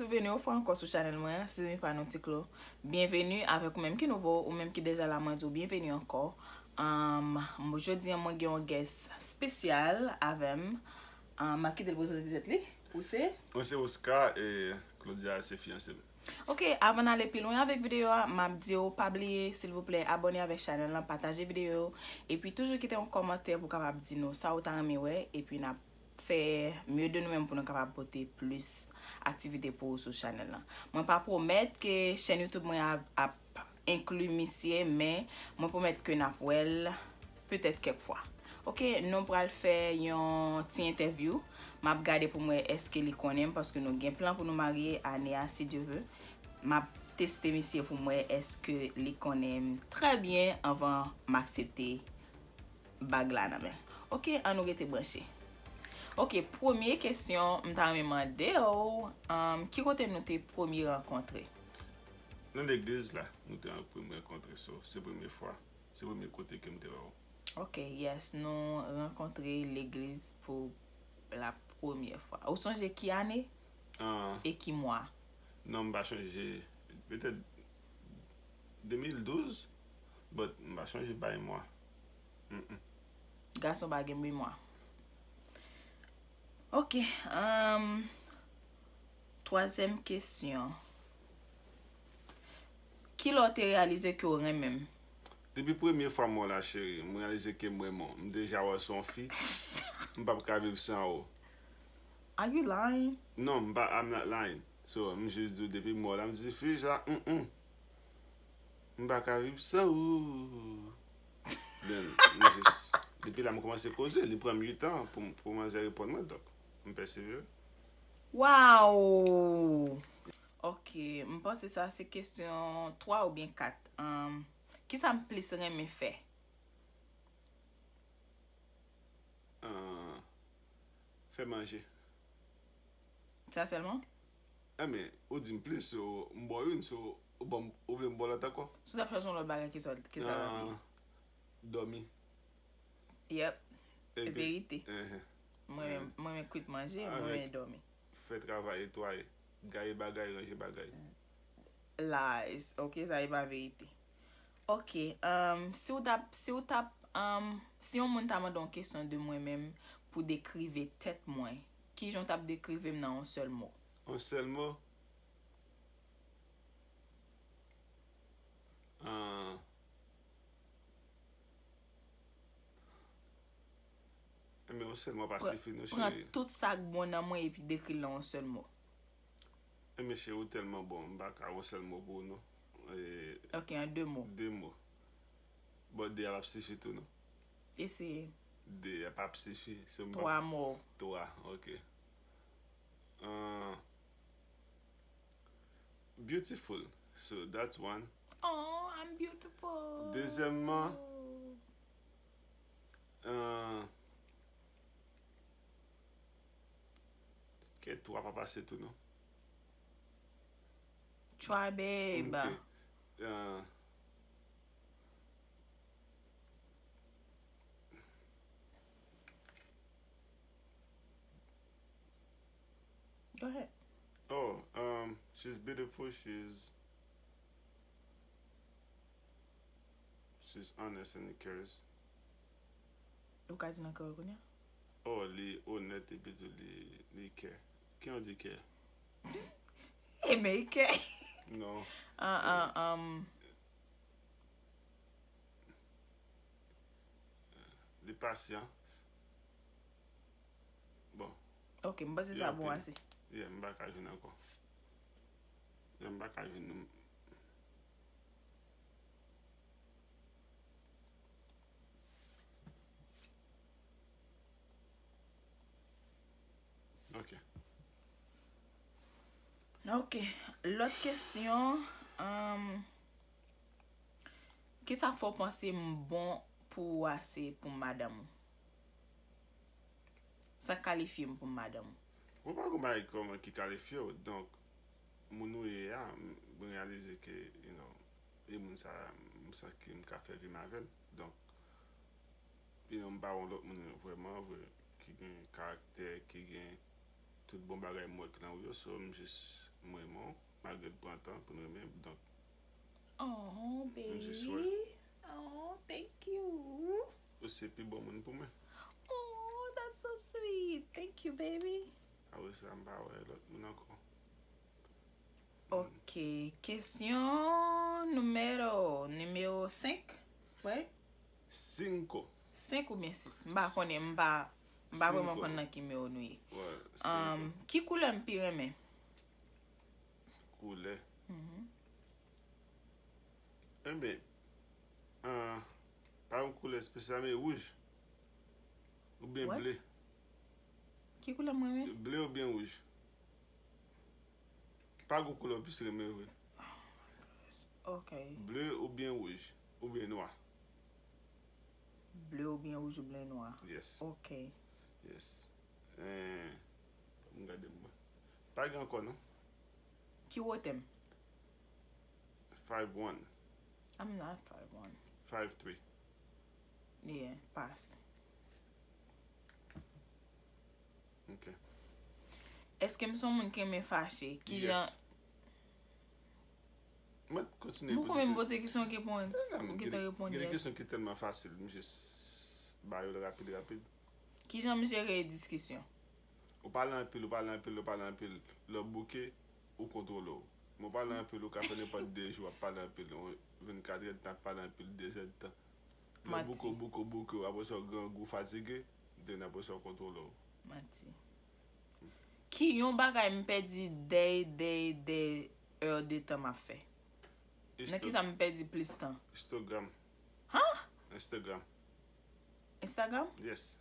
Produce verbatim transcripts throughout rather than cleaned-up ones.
Byenveni yon fwa ankò sou chanèl mwen an, Sizmi pa non Ti Klo. Byenveni avèk ou menm ki nouvo, ou menm ki deja la, mwen di w byenveni ankò. Um, jodi a, mwen gen yon guest espesyal avè m. Um, m ap kite l prezante tèt li. Ou se? Mwen se Oscar e Claudia se fiyanse m. Ok, avan n ale pi lwen avèk videyo a, m ap di w pa bliye, silvouplè, abòne avèk chanèl lan, pataje videyo yo, epi toujou kite yon kòmantè pou w kapab di nou sa ou ta renmen wè, epi n ap fè mieux de nous-mêmes pou nou kapab pote plis aktivite pou ou sou chanèl lan. Mwen pa pwomèt ke chèn YouTube mwen ap, ap enkli misye, men mwen pwomèt ke n ap wè l petèt kèk fwa. Ok, nou pral fè yon ti entèvyou. M ap gade pou m wè èske li konnen m, paske nou gen plan pou nou marye ane a, si Dye ve. M ap teste misye pou m wè èske li konnen m trè byen anvan m aksepte bag la nan men l. Ok, ann nou rete branche. Ok, premye kesyon m ta renmen mande w, um, ki kote nou te premye rankontre? Nan legliz la, nou te premye rankontre, so, se premye fwa, se premye kote ke m te wè w. Ok, yes, nou rankontre legliz pou la premyè fwa. Ou sonje ki ane? Ah. E ki mwa? Non, m pa chonje. Petèt de mil douz, but m pa chonje bay mwa. Mm-mm. Gason pa gen memwa. Ok, um, twazyèm kesyon. Kilè w te reyalize ke w renmen m? Depi premye fwa m wè w la, cheri, m reyalize ke m renmen w. M deja wè w se yon fi. M p ap ka viv san ou. Are you lying? Non, m pa, I'm not lying. So, m jis di w, depi m wè w la, m di, fi sa, mm, mm. M pa ka viv san ou. Then, m jis, depi la, m kòmanse koze, li pran m uit an pou, pou manzè reponn mwen, donk, m pèsevere. Wow! Ok, m panse sa se kesyon twa oubyen kat. Um, kisa m plis renmen fè? Ah, fè manje. Sa sèlman? Enben, ou di m plis, so, m ba w youn, so, ou ban m, ou vle m ba w lòt ankò? Si w t ap chwazi yon lòt bagay, kisa, kisa l ap ye? Ah, dòmi. Yep. Se verite. Mwen menm, mwen menm kwit manje, mwen menm dòmi. Fè travay, netwaye, gaye bagay, ranje bagay. Lies. Ok, sa e pa verite. Ok, um, si w t ap, si w t ap, um, si yon moun ta mande w yon kesyon de mwen menm pou dekrive tèt mwen, kijan w t ap dekrive m nan yon sèl mo? Yon sèl mo? Ah. Enben, yon sèl mo pa sifi non, cheri. Pran tout sa k bon nan mwen epi dekri l nan yon sèl mo. Enben, cheri, ou tèlman bon, m pa ka yon sèl mo pou ou non. E, ok, an de mo. De mo. Bon, de a p ap sifi tou non. Eseye. De a p ap sifi. Se m p ap... Twa mo. Twa, ok. Ah. Beautiful. So that's one. Oh, I'm beautiful. Dezyèmman, euh, ke twa pa pase tou non. Try, babe. Ok. Euh, Go ahead. Oh, um, she's beautiful, she's, she's honest and cares. Ou ka di nan kreyòl kounye a? Oh, li onèt epi tou li, li care. Ki yon di care? E men li care. Non. Ah, ah, um, Li pasyan. Bon. Ok, m panse sa bon ase. Yeah, m pa ka jwenn ankò. Yeah, m pa ka jwenn. Ok. Ok. Lòt kesyon, um, kisa k fè w panse m bon pou ou ase pou m madanm ou? Sa k kalifye m pou m madanm ou? Ou pa gon bagay kòman ki kalifye w. Donk, moun ou ye a, m, mwen reyalize ke, you know, e moun sa a, m santi ke m ka fè vi m avè l. Donk, you know, m pa wè yon lòt moun vrèman vre ki gen karaktè, ki gen tout bon bagay m wè ki nan ou yo. So, m jis M renmen w, malgre l pran tan pou n renmen, donk, Oh, m jis baby. Wè. Oh, thank you. Ou se pi bon moun pou mwen. Oh, that's so sweet. Thank you, baby. Apre sa, m pa wè lòt moun ankò. Ok, kesyon nimewo, nimewo senk. Wè? Cinco. Senk oubyen sis. M pa konnen, m pa, m pa vrèman Cinco. Konn nan ki nimewo nou ye. Wè, Um, cinco. Ki koulè m pi renmen? Koulè. Enben, ah, pa yon koulè espesyal, men wouj. Oubyen What? Ble. Ki koulè m renmen? Ble oubyen wouj. Pa gon koulè w plis renmen vre. Ok. Ble oubyen wouj. Oubyen nwa. Ble oubyen wouj oubyen nwa. Yes. Ok. Yes. Eh, m gade m. Pa gen ankò non. Ki wotè m? Five one. I'm not five one. Five three. Yeah, pass. Ok. Èske m se yon moun ki renmen fache? Kijan? Yes. Mwen kontinye Mwen konmen m poze. Poze kesyon ki pon. Non, Ou men gentan gen reponn gen de yes. Kesyon ki tèlman fasil, m jis ba yo l rapid rapid. Kijan m jere diskisyon? Ou pale anpil, ou pale anpil, ou pale anpil. Lè w bouke, ou kontwole w. Men w pale anpil, ou ka fè nenpòt de jou w ap pale anpil. Yon vennkat èdtan ap pale anpil, de zèdtan. Lè w Manti. Bouke, w bouke, w bouke, apre sa w grangou, fatige, then apre sa w kontwole w. Manti. Ki yon bagay m pèdi dè, dè, dè è de tan m ap fè? Nan ki sa m pèdi plis tan? Instagram. Huh? Instagram. Instagram? Yes.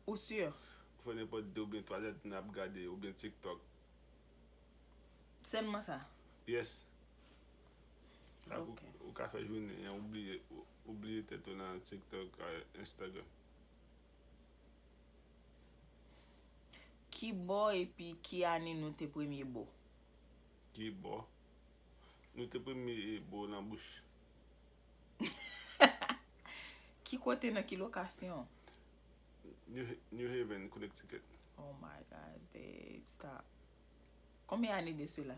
Ou si? Ou fè nenpòt de oubyen twa zèdtan ap gade, oubyen TikTok. Sèlman sa? Yes. Ak ou, Ok. Ou ka fè jounen an, ou bliye, ou, ou bliye tèt ou nan TikTok, eh, Instagram. Ki bò epi ki ane nou te premye bo? Ki bò? Nou te premye bo nan bouch. Ki kote, nan ki lokasyon? New, New Haven, Connecticut. Oh my gosh, babe, stop. Combien d'années de cela?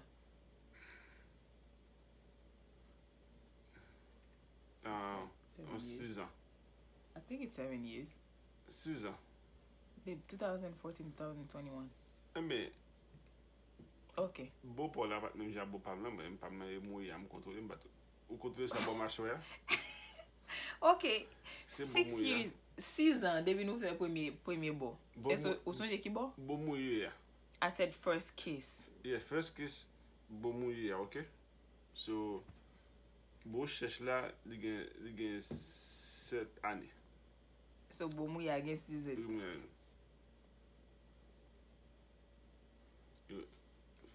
Ah, Seven an years. Sis an. I think it's seven years. Sis an. Babe, two thousand fourteen, two thousand twenty-one. Enben, Ok. Bo pa w la pa t menm jan ak bo pa m lan, men pa m lan e mouye a m kontwole, m pa t. Ou kontwole sa bò machwè a? Ok. Se bo Six mouye a. Years, sis an depi nou fè premye, premye bo. Bo Èske mou- ou sonje ki bo? Bo mouye a. I said first kiss. Yeah, first kiss, bo mouye a, ok? So, bo chèch la, li gen, li gen sèt ane. So, bo mouye a gen sis an. Li gen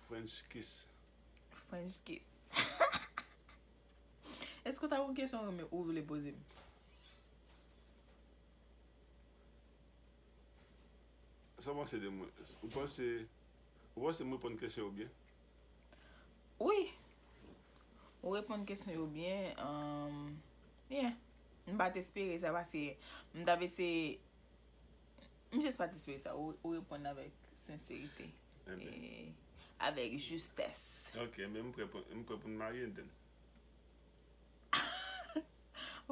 French kiss. French kiss. Èske w ta gon kesyon ou vle poze m? Sa w panse de mwen? Ou panse, ou panse m reponn kesyon yo byen? Wi. Ou reponn kesyon yo byen. Um, yeah. M pa t espere sa paske m t ap eseye. M jis pa t espere sa. Ou, ou reponn avèk senserite. Enben. E avèk jistès. Ok, men m prè pou, m prè pou n marye, then.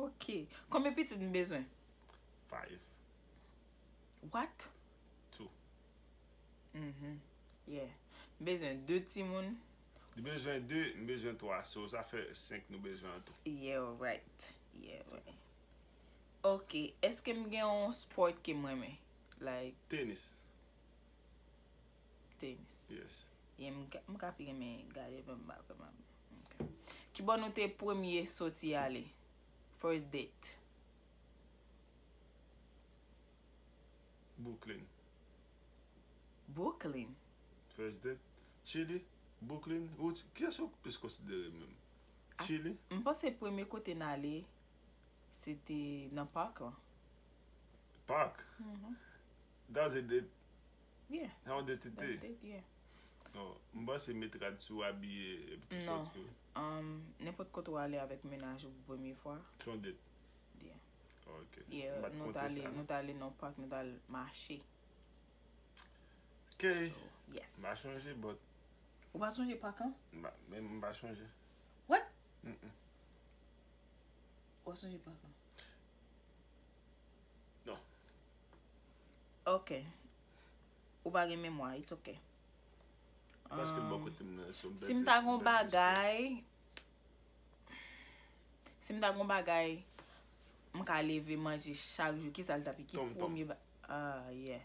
Ok. Konbyen pitit m bezwen? Five. What? Two. Mhm. Yeah. M bezwen de timoun. Li bezwen de, m bezwen twa. So, sa fè senk nou bezwen an tou. Yeah, right. Yeah, right. Ok. Èske m gen yon sport ke m renmen? Like, Tenis. Tenis. Yes. Yeah, m ka, m ka pi renmen gade, men m pa vrèman. Ok. Ki bò nou te premye soti ale? First date. Brooklyn. Brooklyn. First date. Chili. Brooklyn. Ou, kiyès ou plis konsidere menm? Ah. Chili. M panse premye kote n ale, se te nan park lan. Park. Mhm. That's a date. Yeah. Sa yon date te. That date, yeah. Oh, m panse met rad sou, abiye, epi tou Non. Soti, wi. Um, nenpòt kote w ale avèk mennaj ou pou premye fwa. Se yon date. Yeah. Oh, ok. Yeah, M pa t nou konte t ale, sa, nou non. T ale nan park, nou t al mache. Ok. So, yes. M pa chonje, but Ou pa sonje Pak an? M pa- Men m pa chonje. What? Mm-mm. Ou pa sonje Pak an? Non. Ok. Ou pa gen memwa, it's ok. Paske bò Um, kote m nan, se yon Si m bèl ta ti- gon bèl ti bagay, si m ta gon bagay, m ka leve manje chak jou. Kisa l t ap ye? Ki Tonmtonm. Premye ba... Ah, yeah.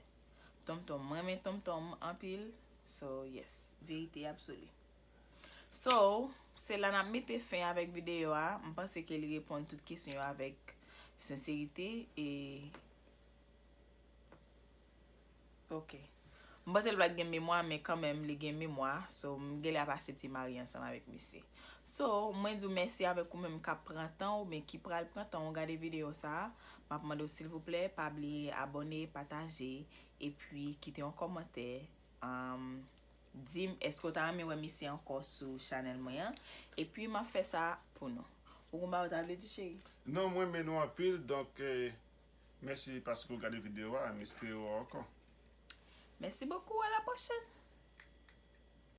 Tonmtonm. Mwen renmen tonmtonm anpil. So, yes. Verite absoli. So, se la n ap mete fen avèk videyo a. M panse ke li reponn tout kesyon yo avèk senserite e Ok. M panse l pa t gen memwa, men kanmenm li gen memwa. So, m genlè ap aksepte marye ansanm avèk misye. So, mwen di w mèsi avèk ou menm k ap pran tan w, men ki pral pran tan w gade videyo sa a. M ap mande w silvouplè, pa bliye abòne, pataje, epi kite yon kòmantè. Um, di m, èske w ta renmen wè misye ankò sou chanèl mwen an? Epi m ap fè sa pou nou. Ou gon bagay ou ta vle di, cheri? Non, mwen renmen nou anpil, donk eh, mèsi paske w gade videyo a, m espere w ankò. Merci beaucoup, à la prochaine.